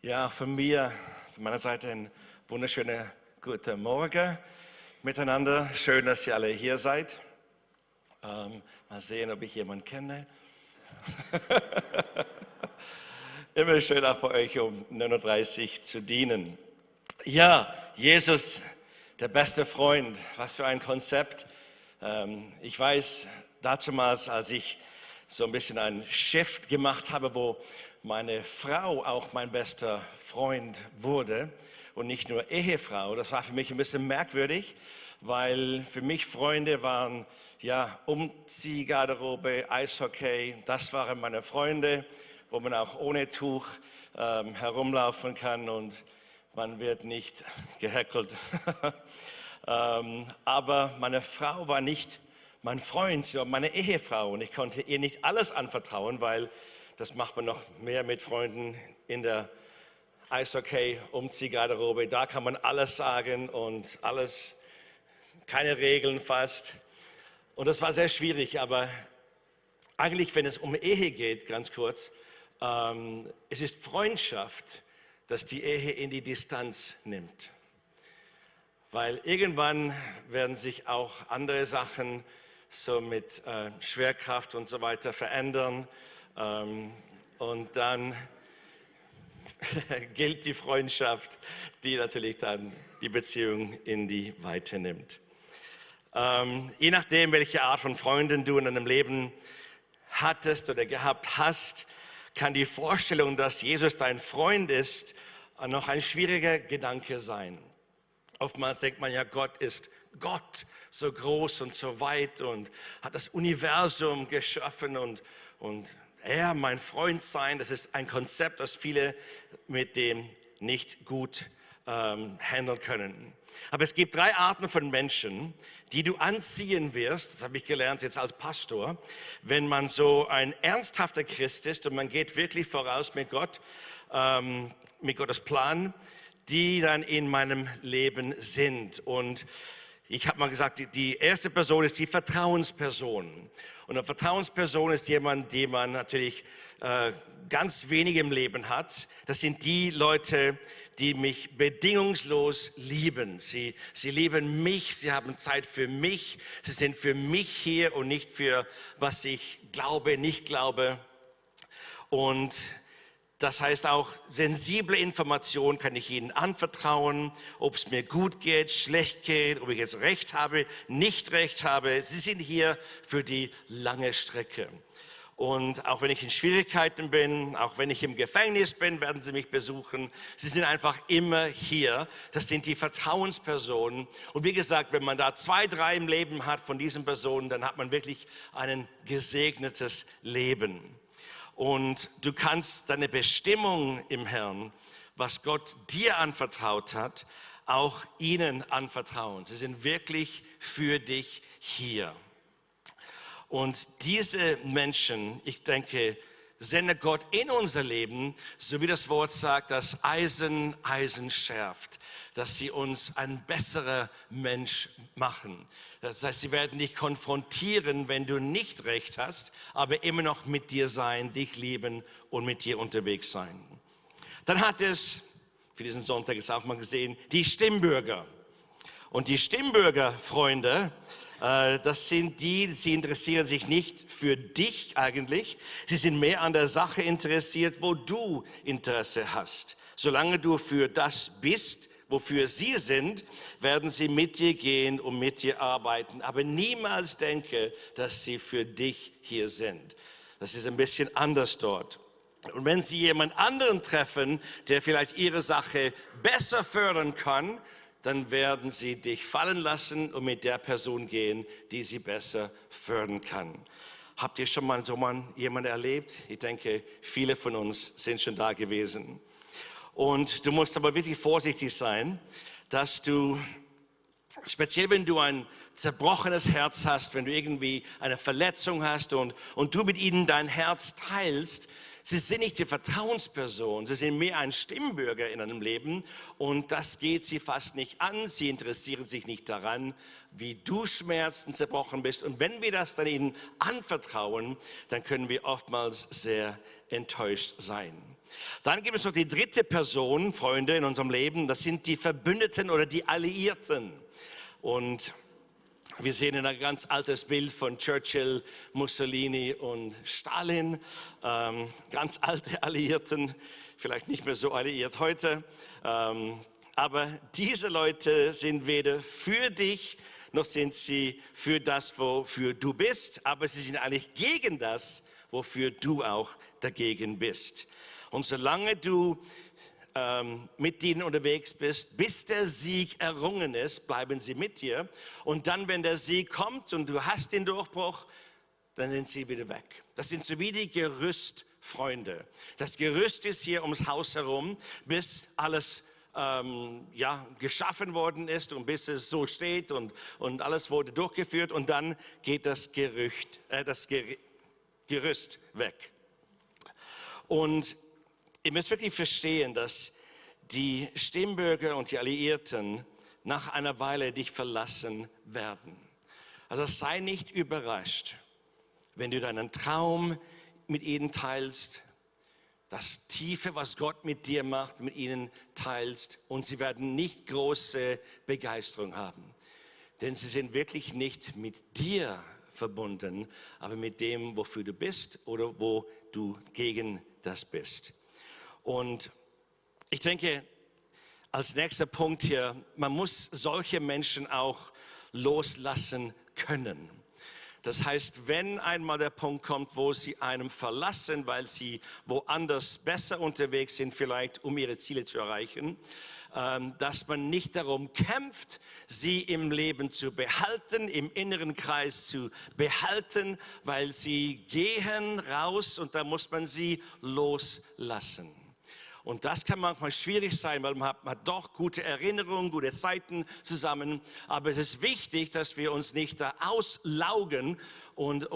Ja, von meiner Seite ein wunderschöner guten Morgen miteinander. Schön, dass ihr alle hier seid. Mal sehen, ob ich jemanden kenne. Immer schön auch bei euch um 9:30 Uhr zu dienen. Ja, Jesus, der beste Freund, was für ein Konzept. Ich weiß, damals, als ich so ein bisschen einen Shift gemacht habe, wo meine Frau auch mein bester Freund wurde und nicht nur Ehefrau. Das war für mich ein bisschen merkwürdig, weil für mich Freunde waren ja Umziehgarderobe, Eishockey. Das waren meine Freunde, wo man auch ohne Tuch herumlaufen kann und man wird nicht geheckelt. Aber meine Frau war nicht mein Freund, sie war meine Ehefrau und ich konnte ihr nicht alles anvertrauen, weil das macht man noch mehr mit Freunden in der Eishockey-Umziehgarderobe. Da kann man alles sagen und alles, keine Regeln fast. Und das war sehr schwierig, aber eigentlich, wenn es um Ehe geht, ganz kurz, es ist Freundschaft, dass die Ehe in die Distanz nimmt. Weil irgendwann werden sich auch andere Sachen so mit Schwerkraft und so weiter verändern. Und dann gilt die Freundschaft, die natürlich dann die Beziehung in die Weite nimmt. Je nachdem, welche Art von Freunden du in deinem Leben hattest oder gehabt hast, kann die Vorstellung, dass Jesus dein Freund ist, noch ein schwieriger Gedanke sein. Oftmals denkt man ja, Gott ist Gott, so groß und so weit und hat das Universum geschaffen und er, mein Freund sein, das ist ein Konzept, das viele mit dem nicht gut handeln können. Aber es gibt 3 Arten von Menschen, die du anziehen wirst, das habe ich gelernt jetzt als Pastor, wenn man so ein ernsthafter Christ ist und man geht wirklich voraus mit Gott, mit Gottes Plan, die dann in meinem Leben sind. Und ich habe mal gesagt, die erste Person ist die Vertrauensperson. Und eine Vertrauensperson ist jemand, den man natürlich ganz wenig im Leben hat. Das sind die Leute, die mich bedingungslos lieben. Sie lieben mich, sie haben Zeit für mich, sie sind für mich hier und nicht für was ich glaube, nicht glaube. Und das heißt auch, sensible Informationen kann ich Ihnen anvertrauen, ob es mir gut geht, schlecht geht, ob ich jetzt Recht habe, nicht Recht habe. Sie sind hier für die lange Strecke. Und auch wenn ich in Schwierigkeiten bin, auch wenn ich im Gefängnis bin, werden Sie mich besuchen. Sie sind einfach immer hier. Das sind die Vertrauenspersonen. Und wie gesagt, wenn man da 2, 3 im Leben hat von diesen Personen, dann hat man wirklich ein gesegnetes Leben. Und du kannst deine Bestimmung im Herrn, was Gott dir anvertraut hat, auch ihnen anvertrauen. Sie sind wirklich für dich hier. Und diese Menschen, ich denke, sendet Gott in unser Leben, so wie das Wort sagt, dass Eisen Eisen schärft, dass sie uns ein besserer Mensch machen. Das heißt, sie werden dich konfrontieren, wenn du nicht recht hast, aber immer noch mit dir sein, dich lieben und mit dir unterwegs sein. Dann hat es, für diesen Sonntag ist auch mal gesehen, die Stimmbürger. Und die Stimmbürgerfreunde, das sind sie interessieren sich nicht für dich eigentlich. Sie sind mehr an der Sache interessiert, wo du Interesse hast. Solange du für das bist, wofür sie sind, werden sie mit dir gehen und mit dir arbeiten. Aber niemals denke, dass sie für dich hier sind. Das ist ein bisschen anders dort. Und wenn sie jemand anderen treffen, der vielleicht ihre Sache besser fördern kann, dann werden sie dich fallen lassen und mit der Person gehen, die sie besser fördern kann. Habt ihr schon mal so jemanden erlebt? Ich denke, viele von uns sind schon da gewesen. Und du musst aber wirklich vorsichtig sein, dass du, speziell wenn du ein zerbrochenes Herz hast, wenn du irgendwie eine Verletzung hast und du mit ihnen dein Herz teilst, sie sind nicht die Vertrauensperson, sie sind mehr ein Stimmbürger in deinem Leben und das geht sie fast nicht an. Sie interessieren sich nicht daran, wie du schmerzt und zerbrochen bist. Und wenn wir das dann ihnen anvertrauen, dann können wir oftmals sehr enttäuscht sein. Dann gibt es noch die dritte Person, Freunde, in unserem Leben. Das sind die Verbündeten oder die Alliierten. Und wir sehen ein ganz altes Bild von Churchill, Mussolini und Stalin. Ganz alte Alliierten, vielleicht nicht mehr so alliiert heute. Aber diese Leute sind weder für dich, noch sind sie für das, wofür du bist. Aber sie sind eigentlich gegen das, wofür du auch dagegen bist. Und solange du mit ihnen unterwegs bist, bis der Sieg errungen ist, bleiben sie mit dir. Und dann, wenn der Sieg kommt und du hast den Durchbruch, dann sind sie wieder weg. Das sind so wie die Gerüstfreunde. Das Gerüst ist hier ums Haus herum, bis alles geschaffen worden ist und bis es so steht und alles wurde durchgeführt. Und dann geht das Gerüst weg. Und ihr müsst wirklich verstehen, dass die Stimmbürger und die Alliierten nach einer Weile dich verlassen werden. Also sei nicht überrascht, wenn du deinen Traum mit ihnen teilst, das Tiefe, was Gott mit dir macht, mit ihnen teilst, und sie werden nicht große Begeisterung haben. Denn sie sind wirklich nicht mit dir verbunden, aber mit dem, wofür du bist oder wo du gegen das bist. Und ich denke, als nächster Punkt hier, man muss solche Menschen auch loslassen können. Das heißt, wenn einmal der Punkt kommt, wo sie einem verlassen, weil sie woanders besser unterwegs sind, vielleicht um ihre Ziele zu erreichen, dass man nicht darum kämpft, sie im Leben zu behalten, im inneren Kreis zu behalten, weil sie gehen raus und da muss man sie loslassen. Und das kann manchmal schwierig sein, weil man hat doch gute Erinnerungen, gute Zeiten zusammen. Aber es ist wichtig, dass wir uns nicht da auslaugen und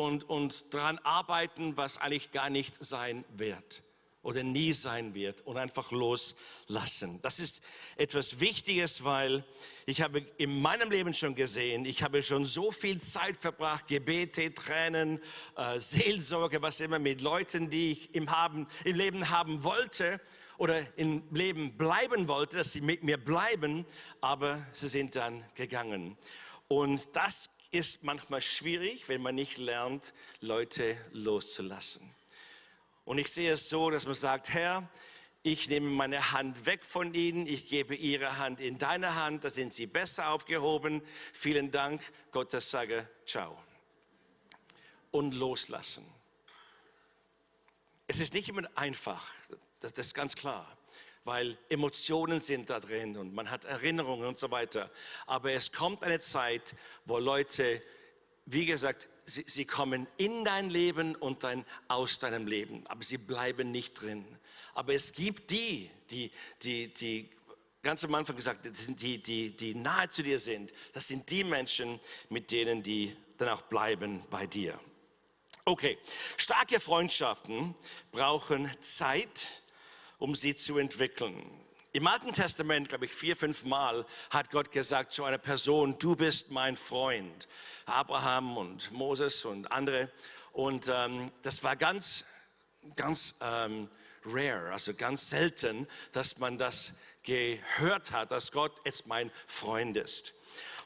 daran arbeiten, was eigentlich gar nicht sein wird oder nie sein wird, und einfach loslassen. Das ist etwas Wichtiges, weil ich habe in meinem Leben schon gesehen, ich habe schon so viel Zeit verbracht, Gebete, Tränen, Seelsorge, was immer, mit Leuten, die ich im Leben haben wollte oder im Leben bleiben wollte, dass sie mit mir bleiben, aber sie sind dann gegangen. Und das ist manchmal schwierig, wenn man nicht lernt, Leute loszulassen. Und ich sehe es so, dass man sagt, Herr, ich nehme meine Hand weg von ihnen, ich gebe ihre Hand in deine Hand, da sind sie besser aufgehoben. Vielen Dank, Gott, das sage, ciao. Und loslassen. Es ist nicht immer einfach, das ist ganz klar, weil Emotionen sind da drin und man hat Erinnerungen und so weiter. Aber es kommt eine Zeit, wo Leute, wie gesagt, sie kommen in dein Leben und dann aus deinem Leben, aber sie bleiben nicht drin. Aber es gibt die ganz am Anfang gesagt, das sind die nahe zu dir sind. Das sind die Menschen, mit denen die dann auch bleiben bei dir. Okay, starke Freundschaften brauchen Zeit, um sie zu entwickeln. Im Alten Testament, glaube ich, 4-5 Mal hat Gott gesagt zu einer Person, du bist mein Freund. Abraham und Moses und andere. Und das war ganz rare, also ganz selten, dass man das gehört hat, dass Gott jetzt mein Freund ist.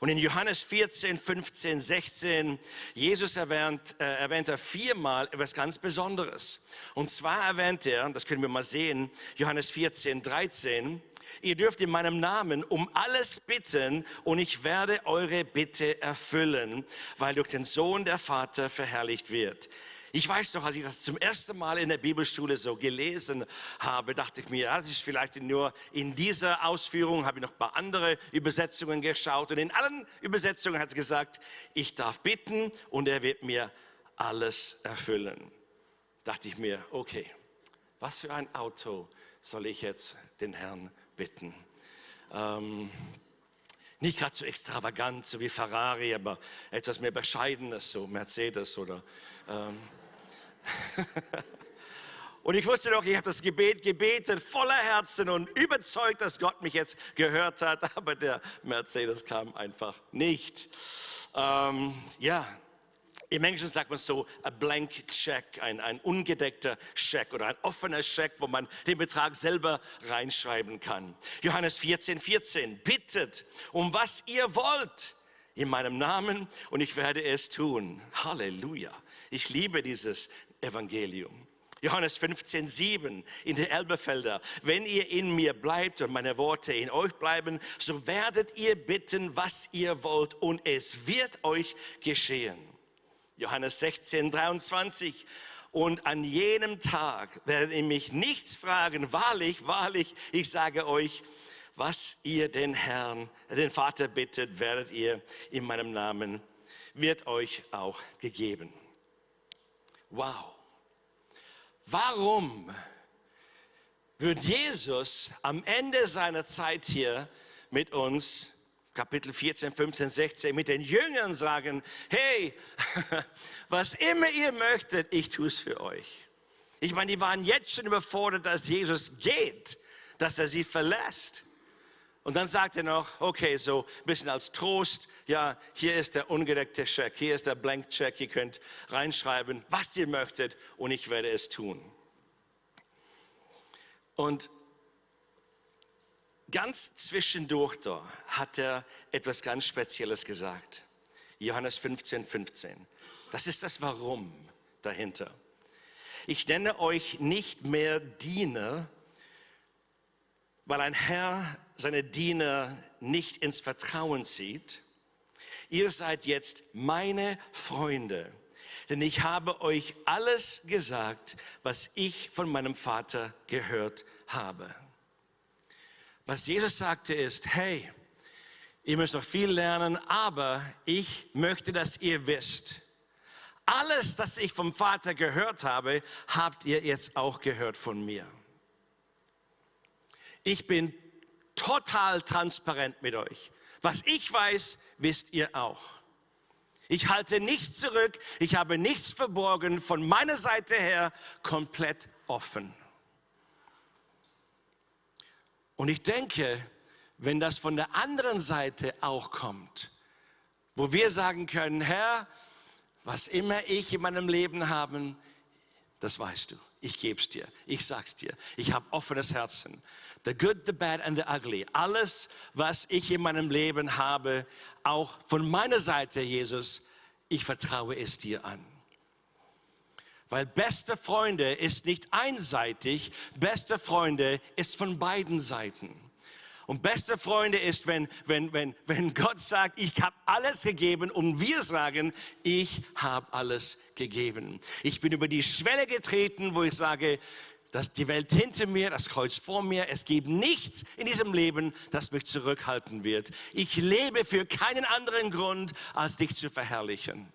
Und in Johannes 14, 15, 16, Jesus erwähnt er 4-mal etwas ganz Besonderes. Und zwar erwähnt er, das können wir mal sehen, Johannes 14, 13, ihr dürft in meinem Namen um alles bitten und ich werde eure Bitte erfüllen, weil durch den Sohn der Vater verherrlicht wird. Ich weiß noch, als ich das zum ersten Mal in der Bibelschule so gelesen habe, dachte ich mir, ja, das ist vielleicht nur in dieser Ausführung, habe ich noch ein paar andere Übersetzungen geschaut. Und in allen Übersetzungen hat es gesagt, ich darf bitten und er wird mir alles erfüllen. Dachte ich mir, okay, was für ein Auto soll ich jetzt den Herrn bitten? Nicht gerade so extravagant, so wie Ferrari, aber etwas mehr Bescheidenes, so Mercedes oder... Und ich wusste doch, ich habe das Gebet gebetet, voller Herzen und überzeugt, dass Gott mich jetzt gehört hat, aber der Mercedes kam einfach nicht. Im Englischen sagt man so, a blank check, ein ungedeckter Scheck oder ein offener Scheck, wo man den Betrag selber reinschreiben kann. Johannes 14,14, bittet, um was ihr wollt, in meinem Namen und ich werde es tun. Halleluja. Ich liebe dieses Evangelium. Johannes 15,7 in der Elberfelder. Wenn ihr in mir bleibt und meine Worte in euch bleiben, so werdet ihr bitten, was ihr wollt und es wird euch geschehen. Johannes 16,23 und an jenem Tag werdet ihr mich nichts fragen. Wahrlich, wahrlich, ich sage euch, was ihr den Herrn, den Vater bittet, werdet ihr in meinem Namen, wird euch auch gegeben. Wow. Warum wird Jesus am Ende seiner Zeit hier mit uns, Kapitel 14, 15, 16, mit den Jüngern sagen, hey, was immer ihr möchtet, ich tue es für euch. Ich meine, die waren jetzt schon überfordert, dass Jesus geht, dass er sie verlässt. Und dann sagt er noch, okay, so ein bisschen als Trost, ja, hier ist der ungedeckte Scheck, hier ist der Blank Check, ihr könnt reinschreiben, was ihr möchtet und ich werde es tun. Und ganz zwischendurch da hat er etwas ganz Spezielles gesagt. Johannes 15, 15. Das ist das Warum dahinter. Ich nenne euch nicht mehr Diener, weil ein Herr seine Diener nicht ins Vertrauen zieht. Ihr seid jetzt meine Freunde, denn ich habe euch alles gesagt, was ich von meinem Vater gehört habe. Was Jesus sagte ist, hey, ihr müsst noch viel lernen, aber ich möchte, dass ihr wisst, alles, das ich vom Vater gehört habe, habt ihr jetzt auch gehört von mir. Ich bin total transparent mit euch. Was ich weiß, wisst ihr auch. Ich halte nichts zurück, ich habe nichts verborgen, von meiner Seite her komplett offen. Und ich denke, wenn das von der anderen Seite auch kommt, wo wir sagen können, Herr, was immer ich in meinem Leben habe, das weißt du. Ich gebe es dir, ich sag's dir. Ich habe offenes Herzen. The good, the bad and the ugly. Alles, was ich in meinem Leben habe, auch von meiner Seite, Jesus, ich vertraue es dir an. Weil beste Freunde ist nicht einseitig, beste Freunde ist von beiden Seiten. Und beste Freunde ist, wenn Gott sagt, ich habe alles gegeben und wir sagen, ich habe alles gegeben. Ich bin über die Schwelle getreten, wo ich sage, dass die Welt hinter mir, das Kreuz vor mir, es gibt nichts in diesem Leben, das mich zurückhalten wird. Ich lebe für keinen anderen Grund, als dich zu verherrlichen.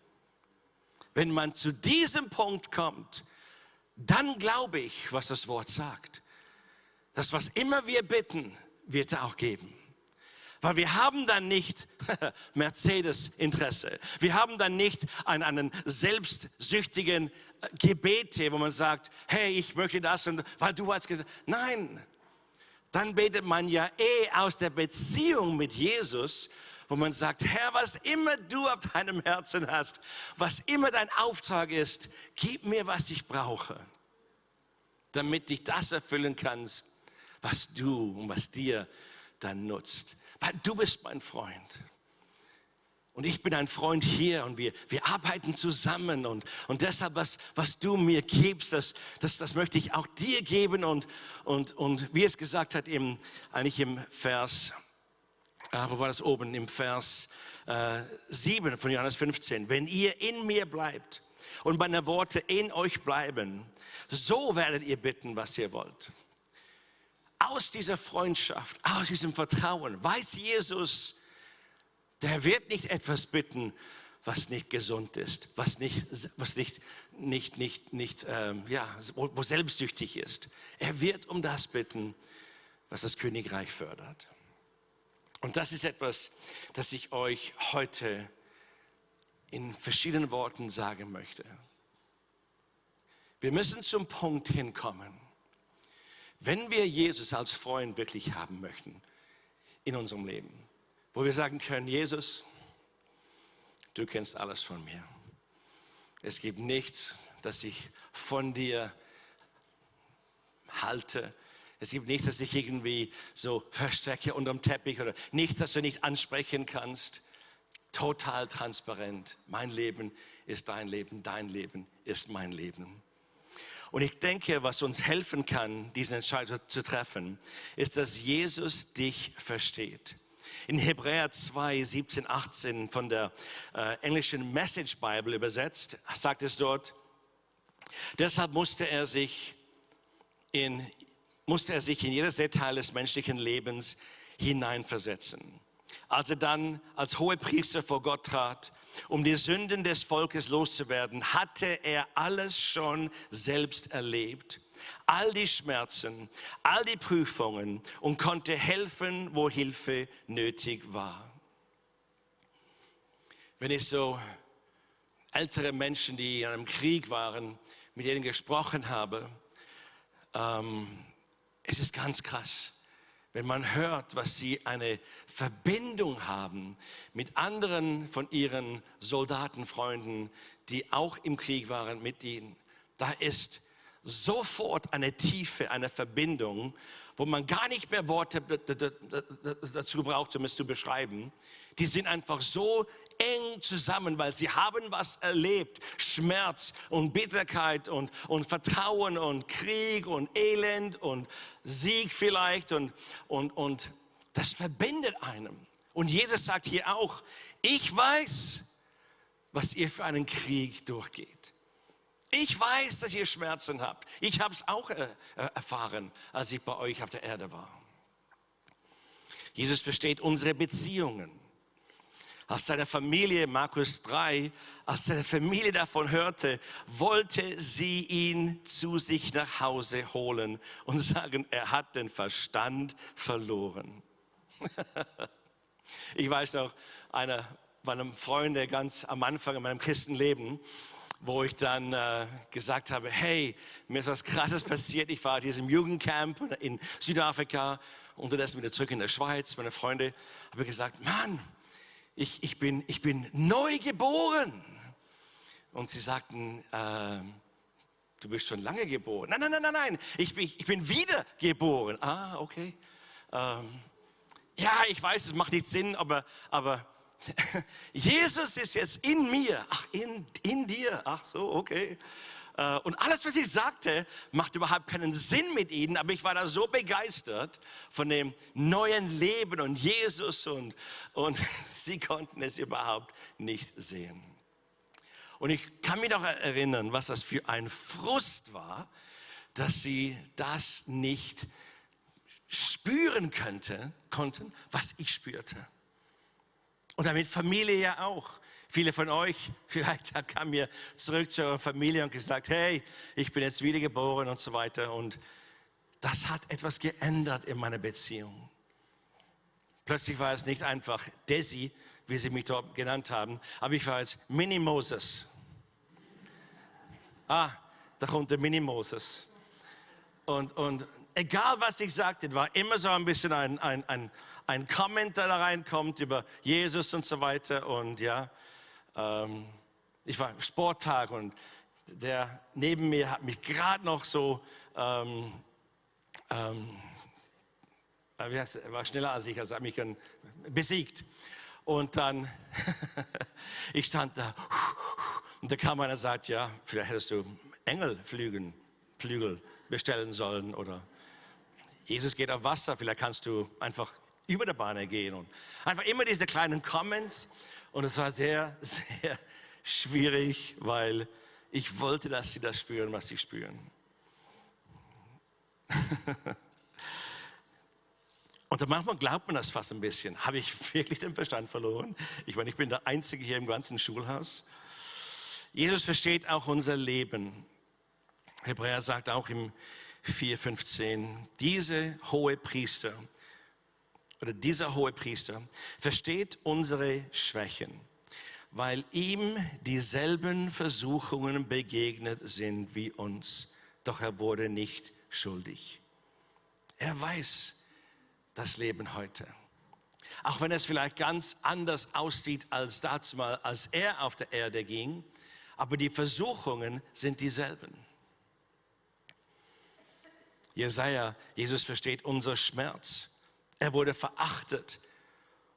Wenn man zu diesem Punkt kommt, dann glaube ich, was das Wort sagt. Dass was immer wir bitten, wird er auch geben. Weil wir haben dann nicht Mercedes-Interesse. Wir haben dann nicht einen selbstsüchtigen Gebete, wo man sagt, hey, ich möchte das und weil du hast gesagt. Nein, dann betet man ja aus der Beziehung mit Jesus, wo man sagt, Herr, was immer du auf deinem Herzen hast, was immer dein Auftrag ist, gib mir, was ich brauche, damit ich das erfüllen kannst, was du und was dir dann nutzt. Weil du bist mein Freund. Und ich bin ein Freund hier und wir arbeiten zusammen. Und deshalb, was du mir gibst, das möchte ich auch dir geben. Und wie es gesagt hat, eigentlich im Vers, wo war das oben? Im Vers 7 von Johannes 15. Wenn ihr in mir bleibt und meine Worte in euch bleiben, so werdet ihr bitten, was ihr wollt. Aus dieser Freundschaft, aus diesem Vertrauen weiß Jesus, der wird nicht etwas bitten, was nicht gesund ist, wo selbstsüchtig ist. Er wird um das bitten, was das Königreich fördert. Und das ist etwas, das ich euch heute in verschiedenen Worten sagen möchte. Wir müssen zum Punkt hinkommen, wenn wir Jesus als Freund wirklich haben möchten in unserem Leben, wo wir sagen können, Jesus, du kennst alles von mir. Es gibt nichts, das ich von dir halte. Es gibt nichts, das ich irgendwie so verstecke unterm Teppich oder nichts, das du nicht ansprechen kannst. Total transparent. Mein Leben ist dein Leben ist mein Leben. Und ich denke, was uns helfen kann, diesen Entscheid zu treffen, ist, dass Jesus dich versteht. In Hebräer 2, 17, 18 von der englischen Message Bible übersetzt, sagt es dort, deshalb musste er sich in jedes Detail des menschlichen Lebens hineinversetzen. Als er dann als Hohepriester vor Gott trat, um die Sünden des Volkes loszuwerden, hatte er alles schon selbst erlebt. All die Schmerzen, all die Prüfungen und konnte helfen, wo Hilfe nötig war. Wenn ich so ältere Menschen, die in einem Krieg waren, mit denen gesprochen habe, es ist ganz krass, wenn man hört, was sie eine Verbindung haben mit anderen von ihren Soldatenfreunden, die auch im Krieg waren mit ihnen. Da ist sofort eine Tiefe, eine Verbindung, wo man gar nicht mehr Worte dazu braucht, um es zu beschreiben. Die sind einfach so eng zusammen, weil sie haben was erlebt. Schmerz und Bitterkeit und Vertrauen und Krieg und Elend und Sieg vielleicht und das verbindet einem. Und Jesus sagt hier auch, ich weiß, was ihr für einen Krieg durchgeht. Ich weiß, dass ihr Schmerzen habt. Ich habe es auch erfahren, als ich bei euch auf der Erde war. Jesus versteht unsere Beziehungen. Als seine Familie, Markus 3, als seine Familie davon hörte, wollte sie ihn zu sich nach Hause holen und sagen, er hat den Verstand verloren. Ich weiß noch, einer meiner Freunde ganz am Anfang in meinem Christenleben, wo ich dann gesagt habe, hey, mir ist was Krasses passiert. Ich war in diesem Jugendcamp in Südafrika, unterdessen wieder zurück in der Schweiz. Meine Freunde haben gesagt, Mann, ich bin neu geboren. Und sie sagten, du bist schon lange geboren. Nein, ich bin wiedergeboren. Ah, okay. Ja, ich weiß, es macht nicht Sinn, aber Jesus ist jetzt in mir. Ach, in dir. Ach so, okay. Und alles, was ich sagte, macht überhaupt keinen Sinn mit ihnen, aber ich war da so begeistert von dem neuen Leben und Jesus und sie konnten es überhaupt nicht sehen. Und ich kann mich noch erinnern, was das für ein Frust war, dass sie das nicht spüren konnten, was ich spürte. Und damit Familie ja auch. Viele von euch, vielleicht kamen wir zurück zu eurer Familie und gesagt, hey, ich bin jetzt wiedergeboren und so weiter. Und das hat etwas geändert in meiner Beziehung. Plötzlich war es nicht einfach Desi, wie sie mich dort genannt haben, aber ich war jetzt Mini-Moses. Da kommt der Mini-Moses. Und egal, was ich sagte, war immer so ein bisschen ein Kommentar da reinkommt über Jesus und so weiter. Und ja, ich war im Sporttag und der neben mir hat mich gerade noch so, er war schneller als ich, also hat mich dann besiegt. Und dann, ich stand da und da kam einer und sagt, ja, vielleicht hättest du Engelflügel bestellen sollen oder Jesus geht auf Wasser, vielleicht kannst du einfach über der Bahn gehen und einfach immer diese kleinen Comments. Und es war sehr, sehr schwierig, weil ich wollte, dass sie das spüren, was sie spüren. Und manchmal glaubt man das fast ein bisschen. Habe ich wirklich den Verstand verloren? Ich meine, ich bin der Einzige hier im ganzen Schulhaus. Jesus versteht auch unser Leben. Hebräer sagt auch im 4,15, dieser Hohepriester versteht unsere Schwächen, weil ihm dieselben Versuchungen begegnet sind wie uns. Doch er wurde nicht schuldig. Er weiß das Leben heute. Auch wenn es vielleicht ganz anders aussieht als dazumal, als er auf der Erde ging. aber die Versuchungen sind dieselben. Jesaja, Jesus versteht unser Schmerz. Er wurde verachtet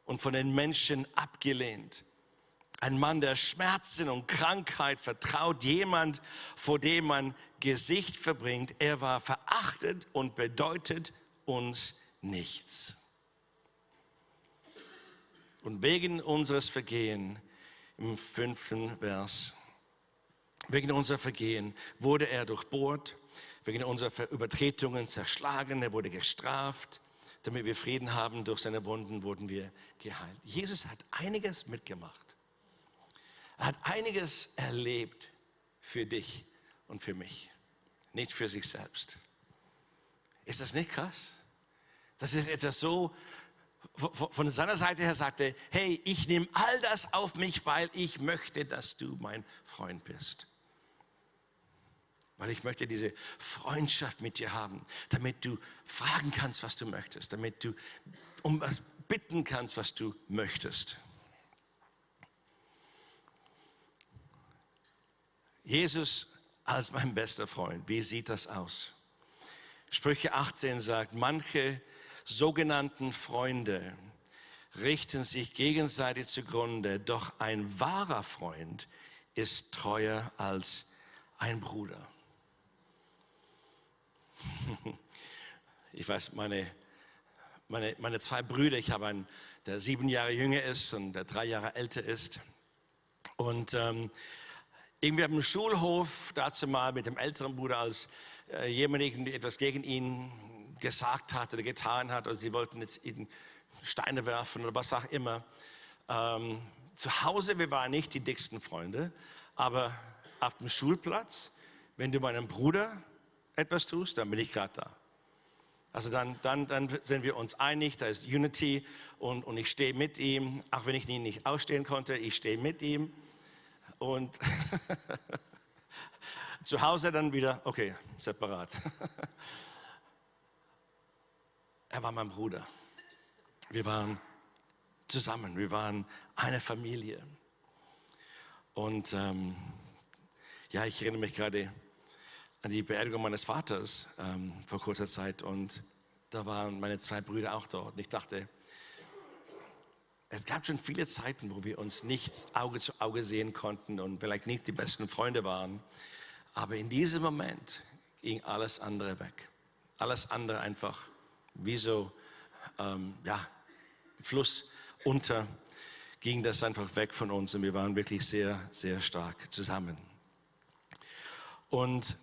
und von den Menschen abgelehnt. Ein Mann, der Schmerzen und Krankheit vertraut, jemand, vor dem man Gesicht verbringt. Er war verachtet und bedeutet uns nichts. Und wegen unseres Vergehen, im 5. Vers, wegen unserer Vergehen wurde er durchbohrt, wegen unserer Übertretungen zerschlagen, er wurde gestraft, damit wir Frieden haben, durch seine Wunden wurden wir geheilt. Jesus hat einiges mitgemacht. Er hat einiges erlebt für dich und für mich, nicht für sich selbst. Ist das nicht krass? Das ist etwas so, von seiner Seite her sagte, hey, ich nehme all das auf mich, weil ich möchte, dass du mein Freund bist. Weil ich möchte diese Freundschaft mit dir haben, damit du fragen kannst, was du möchtest, damit du um was bitten kannst, was du möchtest. Jesus als mein bester Freund, wie sieht das aus? Sprüche 18 sagt, manche sogenannten Freunde richten sich gegenseitig zugrunde, doch ein wahrer Freund ist treuer als ein Bruder. Ich weiß, meine 2 Brüder, ich habe einen, der 7 Jahre jünger ist und der 3 Jahre älter ist. Und irgendwie am Schulhof, dazu mal mit dem älteren Bruder, als jemand etwas gegen ihn gesagt hat oder getan hat, oder sie wollten jetzt ihn Steine werfen oder was auch immer. Zu Hause, wir waren nicht die dicksten Freunde, aber auf dem Schulplatz, wenn du meinem Bruder etwas tust, dann bin ich gerade da. Also dann sind wir uns einig, da ist Unity und ich stehe mit ihm, auch wenn ich ihn nicht ausstehen konnte, ich stehe mit ihm. Und zu Hause dann wieder, okay, separat. Er war mein Bruder. Wir waren zusammen, wir waren eine Familie. Und ja, ich erinnere mich gerade an die Beerdigung meines Vaters vor kurzer Zeit und da waren meine 2 Brüder auch dort. Und ich dachte, es gab schon viele Zeiten, wo wir uns nicht Auge zu Auge sehen konnten und vielleicht nicht die besten Freunde waren. Aber in diesem Moment ging alles andere weg. Alles andere einfach wie so, Fluss unter, ging das einfach weg von uns und wir waren wirklich sehr, sehr stark zusammen. Und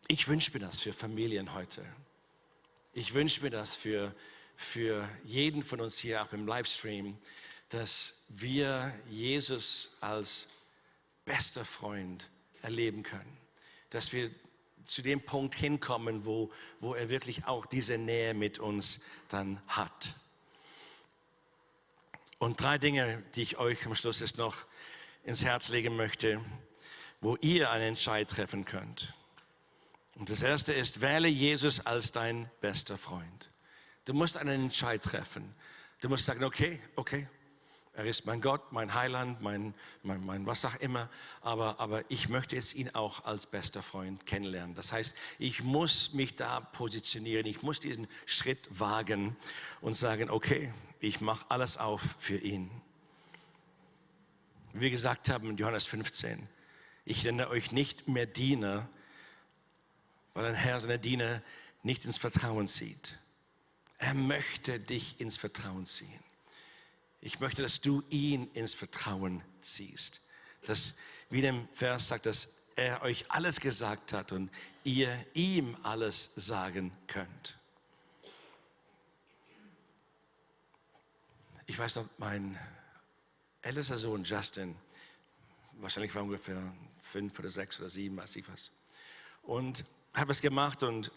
ich wünsche mir das für Familien heute. Ich wünsche mir das für jeden von uns hier auch im Livestream, dass wir Jesus als bester Freund erleben können. Dass wir zu dem Punkt hinkommen, wo er wirklich auch diese Nähe mit uns dann hat. Und 3 Dinge, die ich euch am Schluss jetzt noch ins Herz legen möchte, wo ihr einen Entscheid treffen könnt. Und das erste ist, wähle Jesus als dein bester Freund. Du musst einen Entscheid treffen. Du musst sagen, okay, er ist mein Gott, mein Heiland, mein was auch immer, aber ich möchte jetzt ihn auch als bester Freund kennenlernen. Das heißt, ich muss mich da positionieren, ich muss diesen Schritt wagen und sagen, okay, ich mache alles auf für ihn. Wie wir gesagt haben in Johannes 15, ich nenne euch nicht mehr Diener, weil ein Herr seine Diener nicht ins Vertrauen zieht. Er möchte dich ins Vertrauen ziehen. Ich möchte, dass du ihn ins Vertrauen ziehst. Dass, wie dem Vers sagt, dass er euch alles gesagt hat und ihr ihm alles sagen könnt. Ich weiß noch, mein ältester Sohn Justin, wahrscheinlich war er ungefähr 5 oder 6 oder 7, weiß ich was. Und habe es gemacht und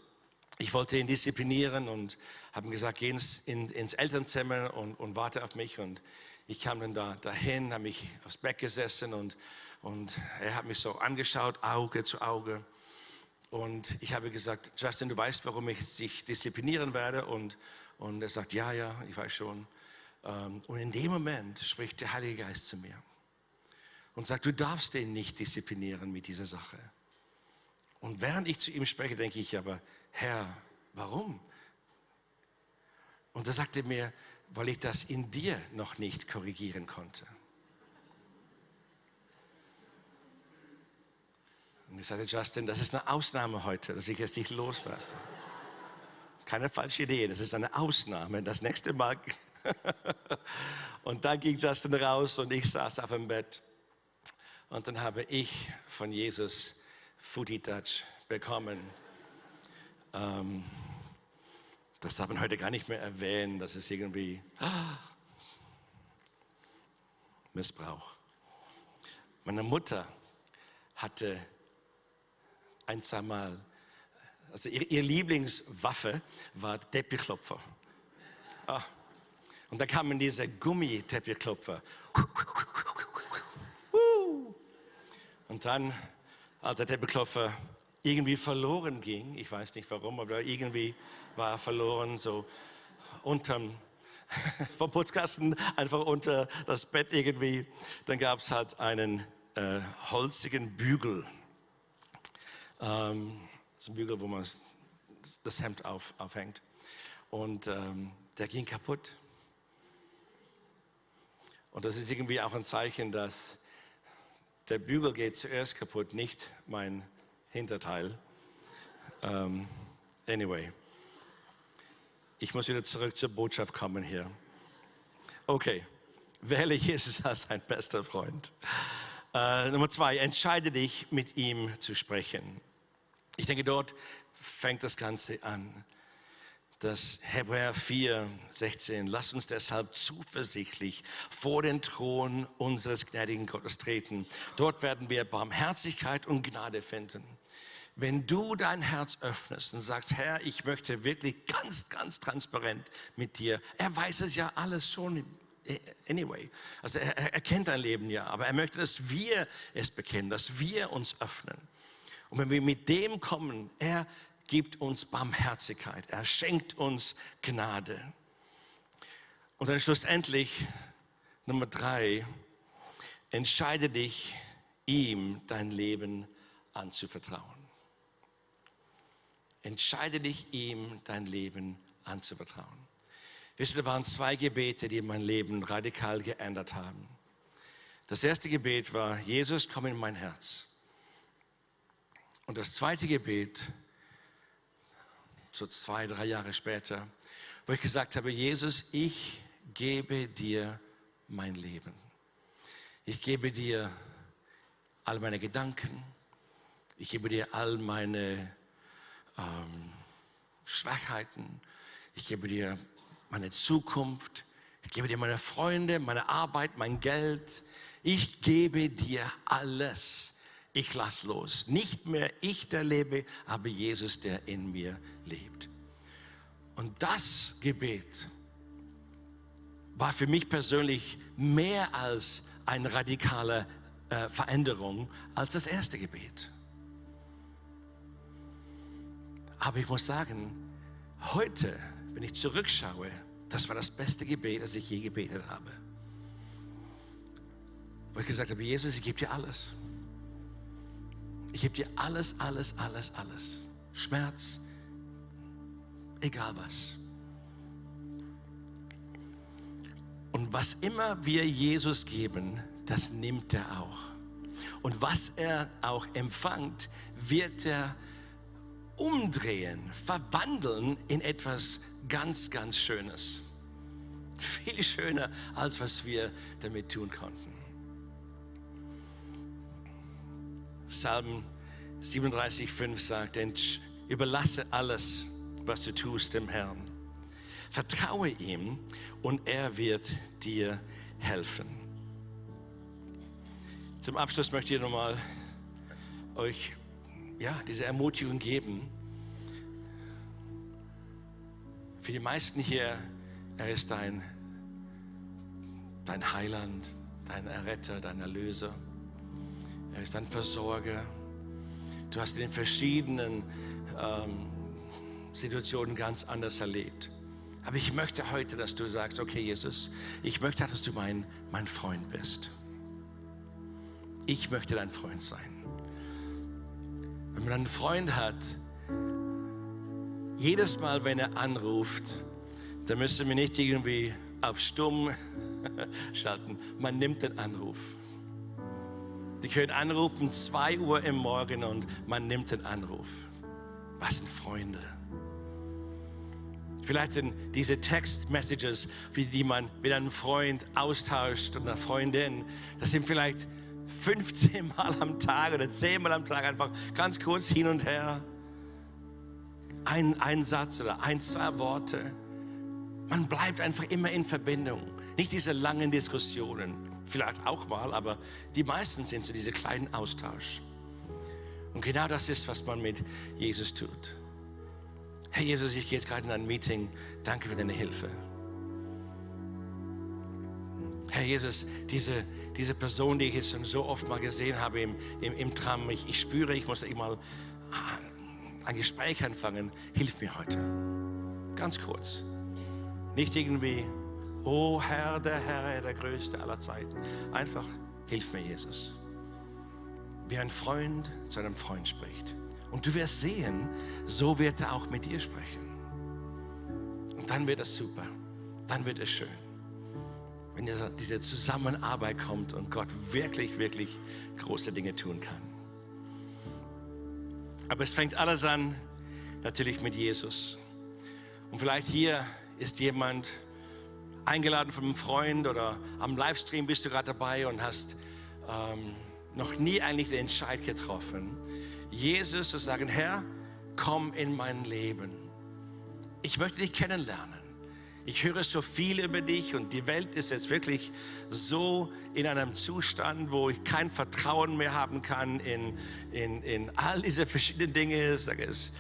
ich wollte ihn disziplinieren und habe ihm gesagt, geh ins Elternzimmer und warte auf mich. Und ich kam dann dahin, habe mich aufs Bett gesessen und er hat mich so angeschaut, Auge zu Auge. Und ich habe gesagt, Justin, du weißt, warum ich dich disziplinieren werde? Und er sagt, ja, ich weiß schon. Und in dem Moment spricht der Heilige Geist zu mir und sagt, du darfst den nicht disziplinieren mit dieser Sache. Und während ich zu ihm spreche, denke ich aber, Herr, warum? Und da sagt er mir, weil ich das in dir noch nicht korrigieren konnte. Und ich sagte, Justin, das ist eine Ausnahme heute, dass ich es nicht loslasse. Keine falsche Idee, das ist eine Ausnahme. Das nächste Mal. Und dann ging Justin raus und ich saß auf dem Bett. Und dann habe ich von Jesus Footy Touch bekommen. Das darf man heute gar nicht mehr erwähnen. Das ist irgendwie Missbrauch. Meine Mutter hatte einmal, also ihre Lieblingswaffe war Teppichklopfer. Und da kamen diese Gummiteppichklopfer. Und dann, als der Teppichklopfer irgendwie verloren ging, ich weiß nicht warum, aber irgendwie war er verloren, so vom Putzkasten, einfach unter das Bett irgendwie. Dann gab es halt einen holzigen Bügel. Das ist ein Bügel, wo man das Hemd aufhängt. Und der ging kaputt. Und das ist irgendwie auch ein Zeichen, dass der Bügel geht zuerst kaputt, nicht mein Hinterteil. Anyway, ich muss wieder zurück zur Botschaft kommen hier. Okay, wähle Jesus als dein bester Freund. Nummer 2, entscheide dich, mit ihm zu sprechen. Ich denke, dort fängt das Ganze an. Das Hebräer 4,16, lasst uns deshalb zuversichtlich vor den Thron unseres gnädigen Gottes treten. Dort werden wir Barmherzigkeit und Gnade finden. Wenn du dein Herz öffnest und sagst, Herr, ich möchte wirklich ganz, ganz transparent mit dir. Er weiß es ja alles schon, anyway. Also er kennt dein Leben ja, aber er möchte, dass wir es bekennen, dass wir uns öffnen. Und wenn wir mit dem kommen, er gibt uns Barmherzigkeit. Er schenkt uns Gnade. Und dann schlussendlich, Nummer 3, entscheide dich, ihm dein Leben anzuvertrauen. Entscheide dich, ihm dein Leben anzuvertrauen. Wisst ihr, da waren 2 Gebete, die mein Leben radikal geändert haben. Das erste Gebet war, Jesus, komm in mein Herz. Und das zweite Gebet, so 2-3 Jahre später, wo ich gesagt habe, Jesus, ich gebe dir mein Leben. Ich gebe dir all meine Gedanken. Ich gebe dir all meine Schwachheiten. Ich gebe dir meine Zukunft. Ich gebe dir meine Freunde, meine Arbeit, mein Geld. Ich gebe dir alles. Ich lass los. Nicht mehr ich, der lebe, aber Jesus, der in mir lebt. Und das Gebet war für mich persönlich mehr als eine radikale Veränderung als das erste Gebet. Aber ich muss sagen, heute, wenn ich zurückschaue, das war das beste Gebet, das ich je gebetet habe. Wo ich gesagt habe, Jesus, ich gebe dir alles. Ich gebe dir alles, alles, alles, alles. Schmerz, egal was. Und was immer wir Jesus geben, das nimmt er auch. Und was er auch empfängt, wird er umdrehen, verwandeln in etwas ganz, ganz Schönes. Viel schöner, als was wir damit tun konnten. Psalm 37,5 sagt, überlasse alles, was du tust, dem Herrn. Vertraue ihm und er wird dir helfen. Zum Abschluss möchte ich nochmal euch diese Ermutigung geben. Für die meisten hier, er ist dein Heiland, dein Erretter, dein Erlöser. Er ist dein Versorger. Du hast ihn in verschiedenen Situationen ganz anders erlebt. Aber ich möchte heute, dass du sagst, okay Jesus, ich möchte, dass du mein Freund bist. ich möchte dein Freund sein. Wenn man einen Freund hat, jedes Mal, wenn er anruft, dann müssen wir nicht irgendwie auf stumm schalten. Man nimmt den Anruf. Sie können anrufen 2 Uhr im Morgen und man nimmt den Anruf. Was sind Freunde? Vielleicht sind diese Text-Messages, die man mit einem Freund austauscht und einer Freundin, das sind vielleicht 15 Mal am Tag oder 10 Mal am Tag, einfach ganz kurz hin und her. Ein Satz oder 1, 2 Worte. Man bleibt einfach immer in Verbindung. Nicht diese langen Diskussionen, vielleicht auch mal, aber die meisten sind so diese kleinen Austausch. Und genau das ist, was man mit Jesus tut. Hey Jesus, ich gehe jetzt gerade in ein Meeting. Danke für deine Hilfe. Herr Jesus, diese Person, die ich jetzt schon so oft mal gesehen habe im Tram, ich spüre, ich muss mal ein Gespräch anfangen. Hilf mir heute. Ganz kurz. Nicht irgendwie, oh Herr, der Größte aller Zeiten. Einfach, hilf mir, Jesus. Wie ein Freund zu einem Freund spricht. Und du wirst sehen, so wird er auch mit dir sprechen. Und dann wird es super. Dann wird es schön. Wenn diese Zusammenarbeit kommt und Gott wirklich, wirklich große Dinge tun kann. Aber es fängt alles an, natürlich mit Jesus. Und vielleicht hier ist jemand eingeladen von einem Freund oder am Livestream bist du gerade dabei und hast noch nie eigentlich den Entscheid getroffen, Jesus zu sagen, Herr, komm in mein Leben. Ich möchte dich kennenlernen. Ich höre so viel über dich und die Welt ist jetzt wirklich so in einem Zustand, wo ich kein Vertrauen mehr haben kann in all diese verschiedenen Dinge, sei es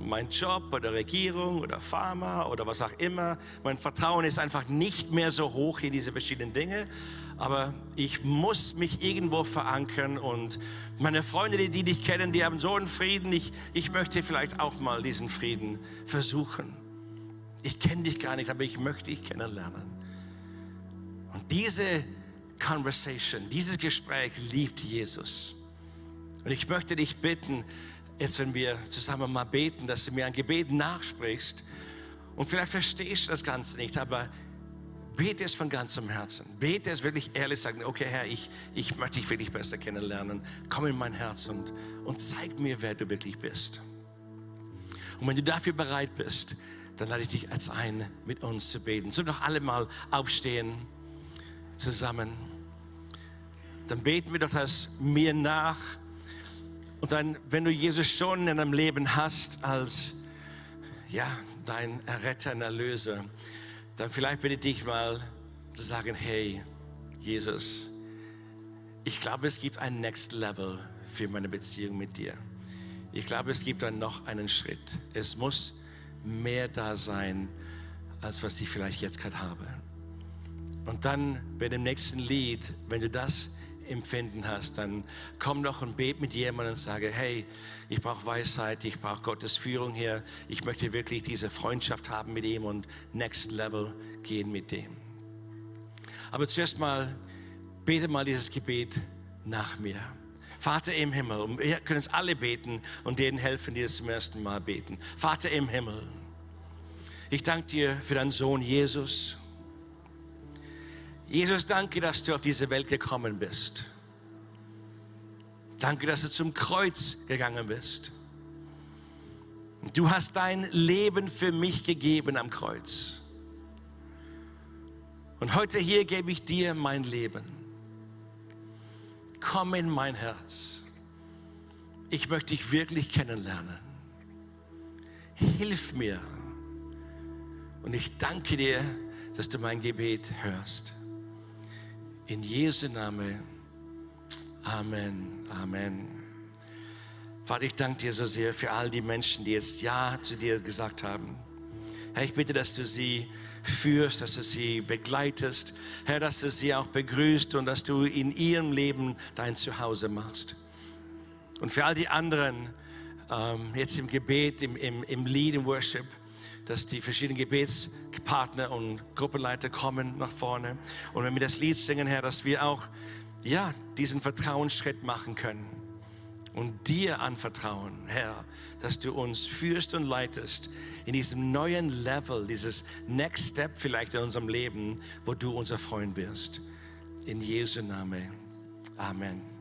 mein Job oder Regierung oder Pharma oder was auch immer. Mein Vertrauen ist einfach nicht mehr so hoch in diese verschiedenen Dinge, aber ich muss mich irgendwo verankern und meine Freunde, die dich kennen, die haben so einen Frieden, ich möchte vielleicht auch mal diesen Frieden versuchen. Ich kenne dich gar nicht, aber ich möchte dich kennenlernen. Und diese Conversation, dieses Gespräch liebt Jesus. Und ich möchte dich bitten, jetzt wenn wir zusammen mal beten, dass du mir ein Gebet nachsprichst. Und vielleicht verstehst du das Ganze nicht, aber bete es von ganzem Herzen. Bete es wirklich ehrlich, sagen, okay Herr, ich möchte dich wirklich besser kennenlernen. Komm in mein Herz und zeig mir, wer du wirklich bist. Und wenn du dafür bereit bist, dann lade ich dich jetzt ein, mit uns zu beten. Sollen wir doch alle mal aufstehen, zusammen. Dann beten wir doch das mir nach. Und dann, wenn du Jesus schon in deinem Leben hast, als dein Erretter und Erlöser, dann vielleicht bitte dich mal zu sagen, hey, Jesus, ich glaube, es gibt ein Next Level für meine Beziehung mit dir. Ich glaube, es gibt dann noch einen Schritt. Es muss mehr da sein, als was ich vielleicht jetzt gerade habe. Und dann bei dem nächsten Lied, wenn du das Empfinden hast, dann komm doch und bet mit jemandem und sage, hey, ich brauche Weisheit, ich brauche Gottes Führung hier, ich möchte wirklich diese Freundschaft haben mit ihm und Next Level gehen mit dem. Aber zuerst mal, bete mal dieses Gebet nach mir. Vater im Himmel, und wir können es alle beten und denen helfen, die es zum ersten Mal beten. Vater im Himmel, ich danke dir für deinen Sohn Jesus. Jesus, danke, dass du auf diese Welt gekommen bist. Danke, dass du zum Kreuz gegangen bist. Du hast dein Leben für mich gegeben am Kreuz. Und heute hier gebe ich dir mein Leben. Komm in mein Herz. Ich möchte dich wirklich kennenlernen. Hilf mir. Und ich danke dir, dass du mein Gebet hörst. In Jesu Namen. Amen. Amen. Vater, ich danke dir so sehr für all die Menschen, die jetzt Ja zu dir gesagt haben. Herr, ich bitte, dass du sie führst, dass du sie begleitest. Herr, dass du sie auch begrüßt und dass du in ihrem Leben dein Zuhause machst. Und für all die anderen, jetzt im Gebet, im Lied, im Worship, dass die verschiedenen Gebetspartner und Gruppenleiter kommen nach vorne. Und wenn wir das Lied singen, Herr, dass wir auch ja, diesen Vertrauensschritt machen können und dir anvertrauen, Herr, dass du uns führst und leitest in diesem neuen Level, dieses Next Step vielleicht in unserem Leben, wo du unser Freund wirst. In Jesu Namen. Amen.